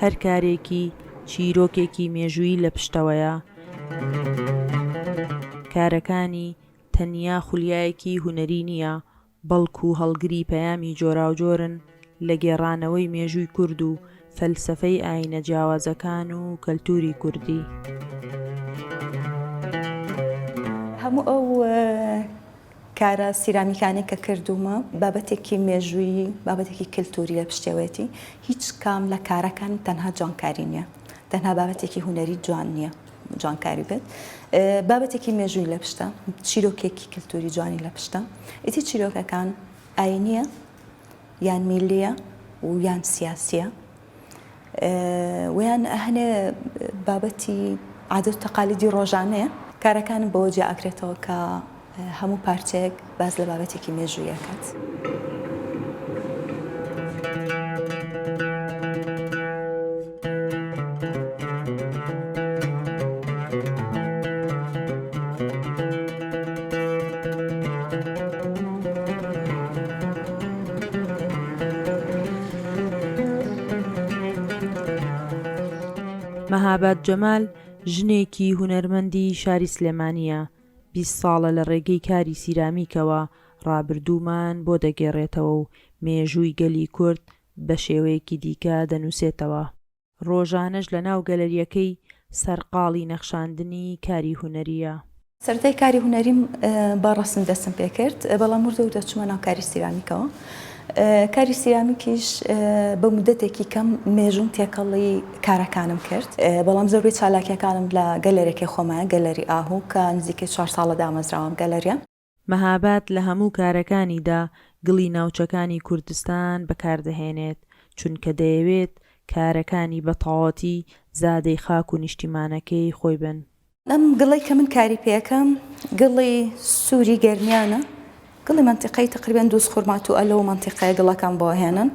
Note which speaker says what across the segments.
Speaker 1: هەر کارێکی چیرۆکێکی مێژوویی لە پشتەوەیە. کارەکانی تەنیا خولیایەکی هونەری نییە، بەڵکو هەڵگری پەیامی جۆراوجۆرن لە گێڕانەوەی مێژووی کورد و فەلسەفەی ئایینە جیاوازەکان و کەلتووری کوردی.
Speaker 2: هەموو ئەو کارە سیرامیکانەی کە کردوومە بابەتێکی مێژوویی، بابەتێکی کلتووری لە پشتەوەیەتی، هیچ کام لە کارەکانم تەنها جوانکاری نییە، تەنها بابەتێکی هونەری جوان نییە جوانکاری بێت، بابەتێکی مێژووی لە پشتە، چیرۆکێکی کلتووری جوانی لە پشتە، ئیتر چیرۆکەکان ئاینییە یان میللیە و یان سیاسییە. ویان هەنێ بابەتی عادەت و تەقالیدی ڕۆژانەیە. کارەکانم بەوە جیا ئەکرێتەوە کە هەموو پارچەیەک باس لە بابەتێکی مێژووی ئەکات.
Speaker 1: مەهاباد جەمال ژنێکی هونەرمەندی شاری سلێمانییە، 20 ساڵە لە ڕێگەی کاری سیرامیکەوە ڕابردوومان بۆ دەگێڕێتەوە و مێژووی گەلی کورد بە شێوەیەکی دیکە دەنووسێتەوە. ڕۆژانەش لە ناو گەلەرییەکەی سەرقاڵی نەخشاندنی کاری هونەرییە.
Speaker 2: سەرەتای کاری هونەریم بە ڕەسم دەستم پێکرد، بەڵام وردە وردە چوومە ناو کاری سیرامیکەوە. کاری سیرامیکیش بە مودەتێکی کەم مێژووم تێکەڵی کارەکانم کرد، بەڵام زۆربەی چالاکییەکانم لە گەلەریەکەی خۆمایە، گەلەری ئاهوو کە نزیکەی چوار ساڵە دامەزراوە ئەم گەلەریە.
Speaker 1: مەهاباد لە هەموو کارەکانیدا گڵی ناوچەکانی کوردستان بەکاردەهێنێت، چونکە دەیەوێت کارەکانی بە تەواوەتی زادەی خاک و نیشتیمانەکەی خۆی بن.
Speaker 2: ئەم گڵەی کە من کاری پێ ئەکەم گڵی سووری گەرمیانە، گڵی مەنتیقەی تەقریبەن دووزخورماتوو ە لەو مەنتیقەیە گڵەکان بۆ ئەهێنن.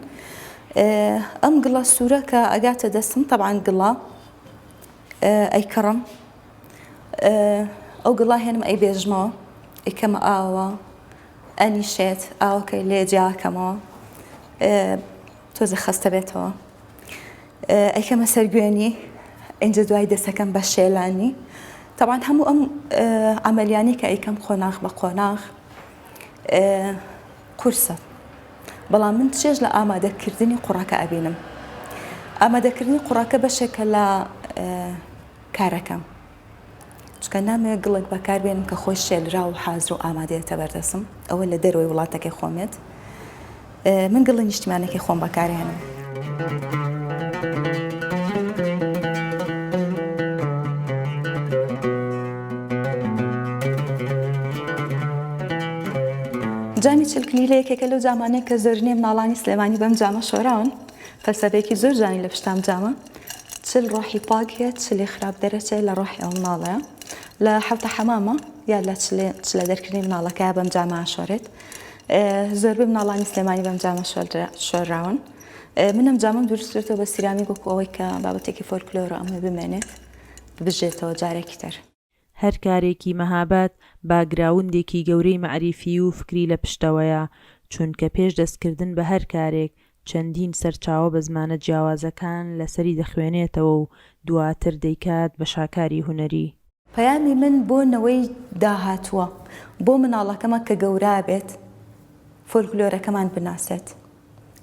Speaker 2: ئەم گڵە سوورە کە ئەگاتە دەستم تەبعەن گڵە ئەیکڕم ئەو گڵا هێنم ئەیبێژمەوە ئەیکەمە ئاوە ئەنیشێت ئاوەکەی لێ جیاکەمەوە تۆزە خەستە بێتەوە ئەیکەمە سەر گوێنی ئینجا دوای دەسەکەم بە شێلانی تەبان هەموو ئەم عملیانی کە ئەیکەم قۆناغ بە قۆناغ قورسە بەڵام من چێژ لە ئامادەکردنی قوڕەکە ئەبینم ئامادەکردنی قوڕەکە بەشێکە لە کارەکەم چونکە نامەوێت گڵێک بەکاربێنم کە خۆی شێلراو و حازر و ئامادەیەتە بەردەسم ئەوە لە دەرەوەی وڵاتەکەی خۆمێت من گڵی نیشتیمانەکەی خۆم بەکارهێنم. جامی چلکلیلە یەکێکە لەو جامانەی کە زۆرینەی مناڵانی سلێمانی بەم جامە شۆراون فەلسەفەیەکی زۆر جوانی لە پشتام جامە چل ڕۆحی پاک هەیە چلی خراپ دەرەچێ لە ڕۆحی ئەو مناڵەیە لە حەوتە حەمامە یا لە چلە دەرکردنی مناڵەکەیا بەم جامە ئاشۆرێت زۆربەی مناڵانی سلێمانی بەم جامە شۆراون منم جامم دروست کردەوە بە سیرامیک وەکو ئەوەی کە بابەتێکی فۆلکلۆرە ئەمە بمێنێت بژێتەوە جارێکی تر.
Speaker 1: هەر کارێکی مەهاباد باکگراوندێکی گەورەی مەعریفیی و فکری لە پشتەوەیە، چونکە پێش دەستکردن بە هەر کارێک چەندین سەرچاوە بە زمانە جیاوازەکان لەسەری دەخوێنێتەوە و دواتر دەیکات بە شاکاری هونەری.
Speaker 2: پەیامی من بۆ نەوەی داهاتووە، بۆ مناڵەکەمە کە گەورە بێت فۆلکلۆرەکەمان بناسێت،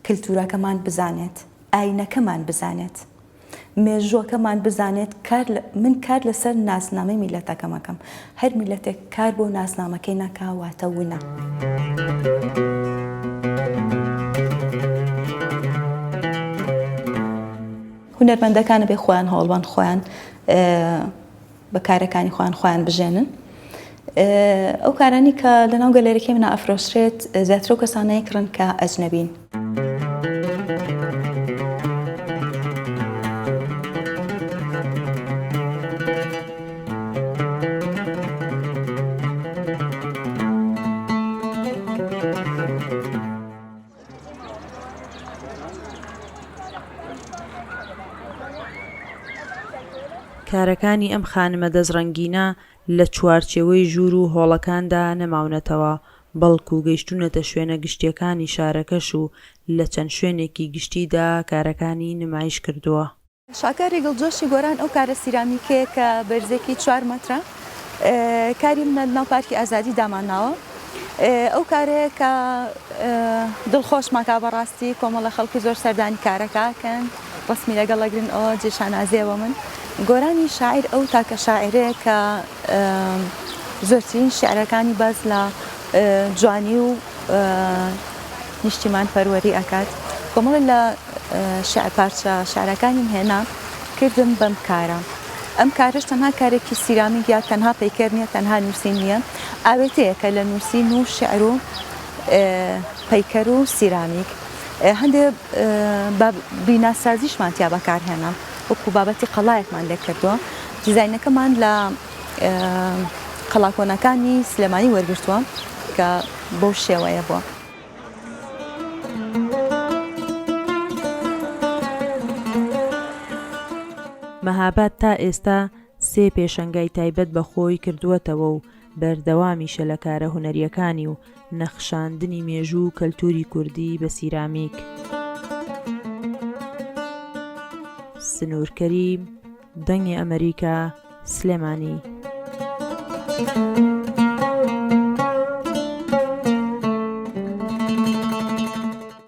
Speaker 2: کلتورەکەمان بزانێت، ئاینەکەمان بزانێت، مێژووەکەمان بزانێت، کار من کار لەسەر ناسنامەی میللەتەکەم ئەکەم، هەر میللەتێک کار بۆ ناسنامەکەی نەکا واتە ونە. هونەرمەندەکان ئەبێ خۆیان هەوڵبەن خۆیان بە کارەکانی خۆیان خۆیان بژێنن. ئەو کارانی کە لەناو گەلەریەکەی منە ئەفرۆشرێت زیاتر ئەو کەسانە ئەیکڕن کە ئەجنەبین.
Speaker 1: کارەکانی ئەم خانمە دەستڕەنگینە لە چوارچێوەی ژوور و هۆڵەکاندا نەماونەتەوە، بەڵکو گەیشتوونەتە شوێنە گشتییەکانی شارەکەش و لە چەند شوێنێکی گشتیدا کارەکانی نمایش کردووە.
Speaker 2: شاکاری گڵجۆشی گۆران ئەو کارە سیرامیکەیە کە بەرزێکی چوار مەترە کاری منە لەناو پارکی ئازادی دامانناوە ئەو کارەیە کە دڵخۆشمان کا بەڕاستی کۆمەڵە خەڵکی زۆر سەردانی کارەکە کەن ڕسمی لەگەڵ ئەگرن ئەوە جێ شانازیە بۆ من گۆرانی شاعیر ئەو تاکە شاعیرەیە کە زۆرترین شیعرەکانی باس لە جوانی و نیشتیمان پەروەری ئەکات کۆمەڵێ لە شعر پارچە شعرەکانیم هێنا کردم بەم کارە ئەم کارەش تەنها کارێکی سیرامیک یا تەنها پەیکەر نییە تەنها نووسین نییە ئاوێتەیەکە لە نووسین و شعر و پەیکەر و سیرامیک هەندێ بیناسازیشمان تیا بەکارهێنا وەکو بابەتی قەڵایەکمان لێ کردووە دیزاینەکەمان لە قەڵا کۆنەکانی سلێمانی وەرگرتووە کە بەو شێوەیە بووە.
Speaker 1: مەهاباد تا ئێستا سێ پێشەنگای تایبەت بە خۆی کردووەتەوە و بەردەوامیشە لە کارە هونەرییەکانی و نەخشاندنی مێژوو و کەلتووری کوردی بە سیرامیک. سنوور کەریم، دەنگی ئەمەریکا، سلێمانی.